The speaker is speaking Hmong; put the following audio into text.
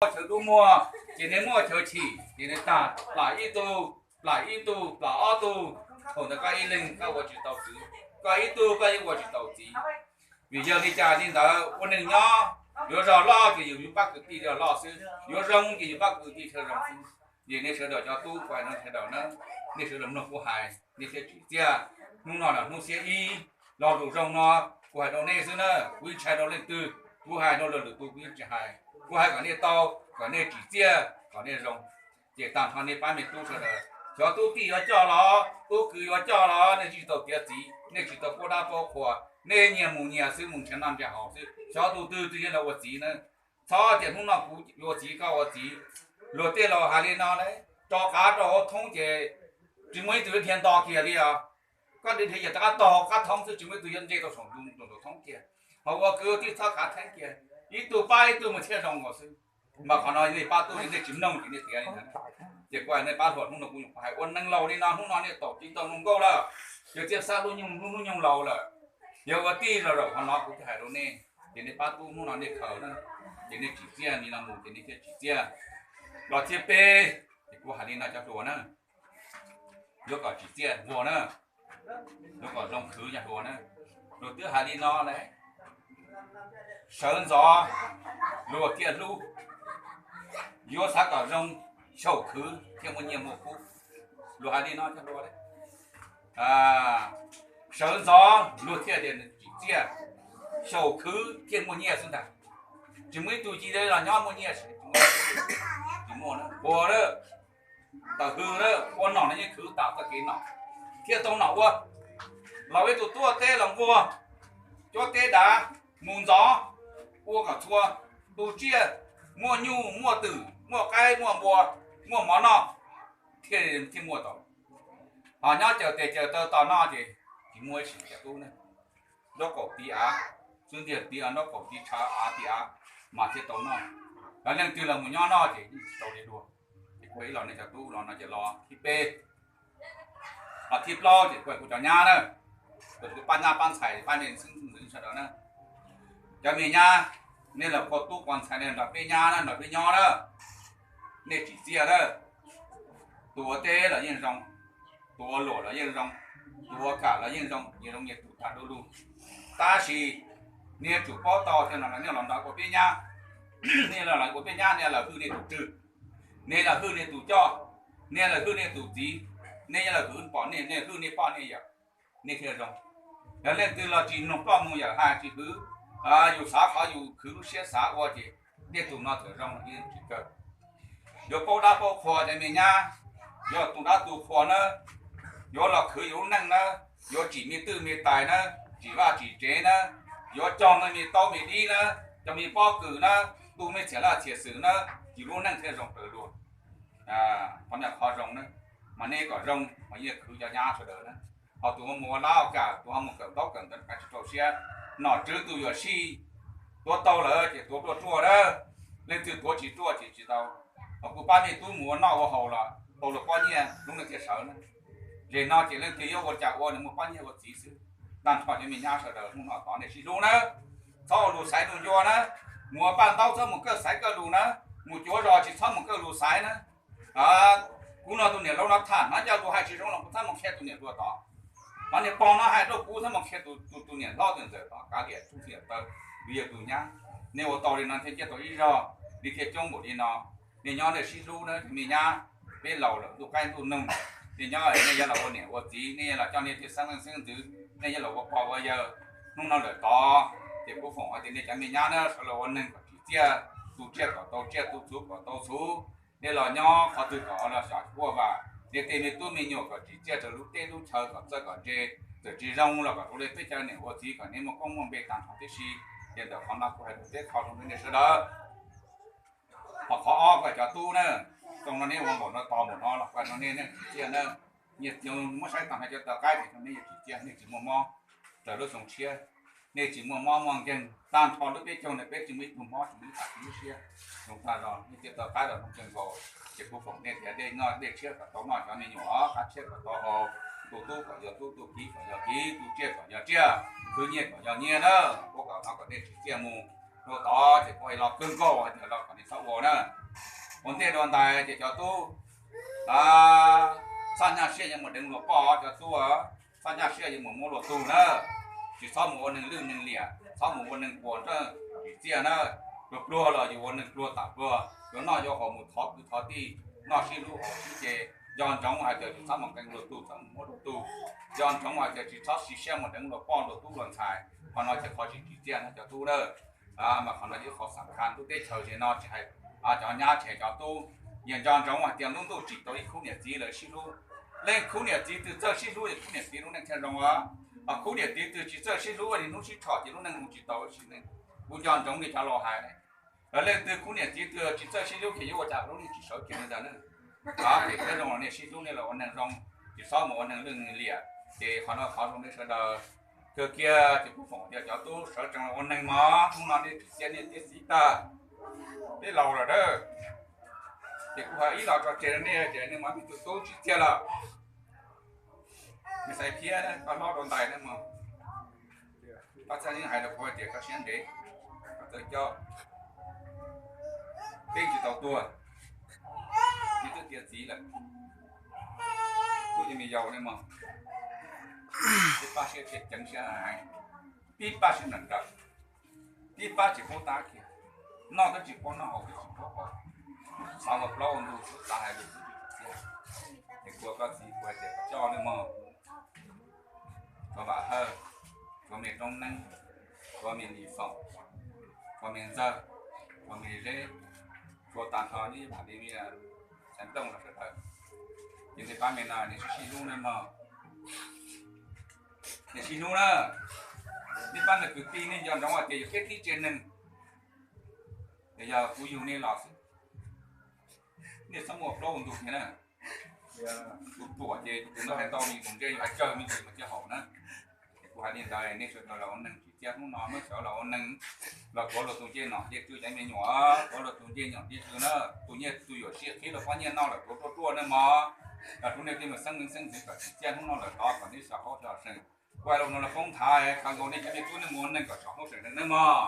Muaj chaw dub muag ces nej muaj chaw chim ces nej tag, plam ib tug, plam ib tug, plam ob tug, thaum ntawd koj ib leeg koj ua tsis tau txiv, koj ib tug koj yeej ua tsis tau txiv. Vim yog li cas li ntawd ua neeg nyob, yuav zog loj ces yus yuav pab kwv tij zog loj xwb, yuav zoo ces yus pab kwv tij chaw zoo xwb. Ces nej sawv daws cov tub kuv hais no sawv daws na, nej sawv daws mloog kuv hais nej thiaj tsim txiaj. Hnub no los hnub xiab ib, lo lus zoo no kuv hais rau nej xwb na, kuv yeej tsis hais rau leej twg, kuv hais rau lwm tus kuv yeej tsis hais, kuv hais kom nej tau, kom nej tsim txiaj, kom nej zoo. Ces tag nrho nej pab me tub sawv daws, cov tub tij yuav coj los, tub kwv yuav coj los, nej tsis tau tiav txiv, nej tsis tau paub dab paub qhua, nej nyias mus nyias xwb, mus nrhiav noj nrhiav haus xwb, xyov tus twg twg yeej los ua txiv na. Txhob tias hnub no kuv ua txiv koj ua txiv. Luag tej laus hais li no lauj, rov qav rau hauv thoob ces tsis muaj ib tug yuav dhia nto kiag li os. Koj dhia dhia yog rov qab tog qab thoob xwb, tsis muaj ib tug yuav nce tau saum ntu thoob kiag. Ho ua kwv tij txhob khav theeb kiag, ib tug pab ib tug mus thiaj zoo nkaus xwb. Mas qhov no nej pab tub nej tsis mloog ces nej tiav li ntawd. Ces kuv hais nej pab hluas hnub no kuv hais ua neeg laus li no, hnub no nej taum tsis tau zoo nkauj lawm, yog txiaj xab lub nyoog hnub nyoog laus lawm, yog ua tij los zaum qhov no kuv thiaj hais rau nej. Ces nej pab tub hnub no nej khaws na, ces nej tsim txiaj li no mus ces nej thiaj tsim txiaj. Los thiab peb, ces kuv hais li no cov hluas na, yuav kom tsim txiaj nquag na, yuav kom zoo khwv cov hluas na. Luag twb hais li no lawm, sawv ntxov luag thiaj hlub, yuav xav kom zoo, xyaum khwv thiaj muaj nyiaj muaj kub. Luag hais li no cov hluas, sawv ntxov luag thiaj tsim txiaj, xyaum khwv thiaj muaj nyiaj xwb ntag. Tsis muaj ib tug ci los nyob muaj nyiaj, tsis muaj, tsis muaj na, nquag na. Tawm hws na, ua nom no yeej khwv tam txoj kev nom thiaj tau nom ua. Los ib tug tuaj teb los nquag, cuab teb dav, mus ntxov, ua kom txhua tus tsiaj, muaj nyuj muaj twm muaj qaib muaj npua, muaj mov noj, thiaj, thiaj muaj tau. Ho nyob caws tes caws taw tos noj ces tsis muaj ib sim cov tub ne. Nraub qaum tiv av, xwb ntiag tiv av, nraub qaum tiv tshav av tiv av, mas thiaj tau noj. Yog leej twg los mus nyob noj ces yeej tsis tau li dua. Ces kuv ib los nej cov tub los no ces los thib peb, los thib plaub ces kuv, kuv cov nyab na, kuv pab nyab pab ntxhais pab me xeeb ntxwv sawv daws na. Cov me nyab, nej los kuj tub quas ntxhais nej nrog peb nyab na, nrog peb nyob na, nej tsim txiaj na. Tus ua teb los yeej zoo, tus ua luam los yeej zoo, tus ua kam los yeej zoo, yeej zoo nyias tus tag du lug. Tab sis nej yuav tsum paub tau tias no nej los nrog ua peb nyab, nej los ua peb nyab nej lawm hwj nej tus tswv, nej lawm hwj nej tus coj, nej lawm hwj nej tus txiv, nej lawm hwj pom nej, nej hwj nej poj nej yawm, nej thiaj zoo. Yog leej twg los tsis mloog poj mloog yawm hais tsis hwv, yus xav qhov yus khwv lub siab xav ua ces tej tus no txawm zoo los yeej tsis kawg. Yuav paub dab paub qhua cov me nyab, yuav tu dab tu qhua na, yuav los khwv yus lub neej na, yuav tsim me twj me tais na, tsim vaj tsim tsev na, yuav cog me taub me dib na, cog me pob kws na, tu me txhiam laj txhiam xwm na, yus lub neej thiaj zoo raws luag. Qhov no qhov zoo na, mas nej kom zoo mas yeej khwv cov nyab sawv daws na. Ho tus ho mus ua lab ua kam, tus ho mus kawm ntaub kawm ntawv kav tsis rau siab, nom tswv tus yuam sij tuav tau lawm ces tuav ruaj ruaj na. Leej twg tuav tsis ruaj ces tsis tau. Ho kuv pab nej tub mus ua noj ua haus los tau luag pob nyiaj lub neej thiaj sawv na. Zem no ces leej twg yuav ua cas ua nws muaj pob nyiaj ua txiv xwb. Tag nrho cov me nyab sawv daws hnub no tod nej sib hlub na, txhob ua lus xaiv lus ncua na. Mus ua paj ntaub txhob mus kawj xaiv kawj lus na, mus cuav zos tsis txhob mus kawj lus xaiv na. Kuv no tus niam laus no tham hnov cov lus hais tsis zoo los kuv txhob mus qhia tus niam hluas tod. Qhov niag pog no hais rau kuv txhob mus qhia tus, tus niam hlob tus ntxawm tod, kav liam txhub liam taw, vim yog tus nyab. Nej ua tau li no thiaj ciaj tau ib zaug, li thiaj coob npaum li no. Nej nyob nej sib hlub na me nyab, peb laus lawm ntuj qaib ntuj noog, nej nyob nej yuav los ua niam ua txiv, nej yuav los coj nej tej xeeb leej xeeb ntxwv, nej yuav los ua pog ua yawg. Hnub no lawm tod ces kuv foom hais tias nej cov me nyab na sawv los ua neeg kom tsim txiaj, tu tsiaj kom tau tsiaj, tu txhuv kom tau txhuv. Nej los nyob qhov twg kom los xyom kuaj vam, nej tej me tub me nyuam kom tsim txiaj rau lub teb lub chaw kom txawj kom ntse, txawm tsis zoo los kom ua li peb cov niam ua txiv kom nej muaj koob muaj npe tag nrho tib si. Ces ntawm qhov no kuv hais lus teb qho rau nej sawv daws. Ho qhov ob kuv cov tub na, xyoo no nej ua npaum no tos npaum no los kuv no nej tsim txiaj na. Nyias muab saib tag nrho cov taw qaib ces nej yuav tsim txiaj, nej tsis muaj mob raws lub xyoo tshiab, nej tsis muaj mob muaj nkeeg. Tag nrho lub peb caug no peb tsis muaj ib tug mob tsis muaj ib tug lub siab. Zoo tag zog nej cov taw qaib los zoo kawg nkaus. Ces kuv foom nej tias dej noj dej tshiab kom tau noj cov me nyuam, qaib tshiab kom tau haus, tu tub kom yog tub, tu kiv kom yog kiv, tu tsiaj kom yog tsiaj, khwv nyiaj kom yog nyiaj na. Kuv kom no kom nej tsim txiaj mus. Dua tod ces kuv hais los kawg nkaus hais tias los kom nej txhob ua na. Ua ntej dua ntais ces cov tub, txhob nyaj siab yuav mus deev luag poj, cov tub, txhob nyaj siab yuav mus muab luag tug na. Tsis txhob mus ua neeg lwj neeg liam, txhob mus ua neeg puas nraj tsim txiaj na. Pluag pluag los yus ua neeg pluag tam pluag, yuav noj yuav haus mus thov kwv thov tij, noj sib hlub haus sib ce. Nco ntsoov hais tias tsis txhob mus nqee luag tug, txhob mus muab luag tug. Nco ntsoov hais tias tsis txhob siv siab mus deev luag poj luag tub luag ntxhais, qhov no ces qhov tsis tsim txiaj no cov tub na. Mas qhov no yog qhov xam khaj lub teb chaws no tsis hais cov nyab tsis hais cov tub. Yog nco ntsoov hais tias lub ntuj tsim tau ib khub niam txiv lawv sib hlub. Leej khub niam txiv twg txawj sib hlub es khub niam txiv lub neej thiaj zoo. Ho khub niam txiv twg tsis txawj sib hlub, niaj hnub sib txhom ces lub neej mus tsis tau ib sim neej. Kuv nco ntsoov li cov laus hais, leej twg khub niam txiv twg tsis txawj sib hlub ces yuav ua cas lub neej tsis sawv kiag li ntawd na. Ces thiaj zoo los nej sib hlub nej los ua neeg zoo, tsis txhob mus ua neeg lwj neeg liam. Ces qhov no thov zoo nej sawv daws. Kawg kiag ces kuv foom tias cov tub sawv tsees los ua neeg mog, hnub no nej tsim txiaj nej txiav txim tag, nej laus lawm na. Ces kuv hais ib los tso tseg rau nej ces nej mas me tub tub tsim txiaj lawm. Nws xaiv thiab koj hlob rau ntais na mog. Koj txhaj yeej hais rau kuv hais tias koj siab ntev, koj txawj coj, peb tsis tau tuag, nws twb tiav txiv lawm. Kuv cov me yau ne mog, peb pab siab ceev siab heev, pib pab siab nrawm nrawm, pib pab tsis paub tab kiag, noj twb tsis paub noj, haus twb tsis paub haus, xav ua plaub ua ntug xwb xav hais lus xwb tsis tsim txiaj. Es kuv koj txiv kuv hais tias koj coj ne mog, tshuav Vam Hawj, tshuav me Roob Neeb, tshuav me Lis Foom, tshuav me Ntxawg, tshuav me Zeb, tshuav tag nrho ib vam li me Xaiv Nplooj los sawv daws. Ces nej pab me no nej sib sib hlub na mog. Nej sib hlub na, nej pab nws kwv tij nej nco ntsoov hais tias yog peb tib tsev neeg, yog kuv yug nej los xwb, nej txhob muaj plaub ua ntug kiag na. Tus ruam ces tus no hais ntau me tus ntse yus hais tsawg me ntsis mas cia haum na. Es kuv hais li ntawd nej sawv daws los ua neeg tsim txiaj hnub no muab sawv los ua neeg, los tuav luag tus ncej nom ncej tswv cov me nyuam, tuav luag tus ncej nom ncej tswv na, tus nyiaj tus yuam sij qhib luag pob nyiaj no lawm tuav ruaj ruaj na mog. Los rau nej tej me xeeb leej xeeb ntxwv kom tsim txiaj hnub no lawm tod kom nej xyov qhov xyov seem. Kuv hais los no los poob nthav, thov nkaus nej cov me tub nej mus ua neeg kom tsom hauj seem neeg na mog.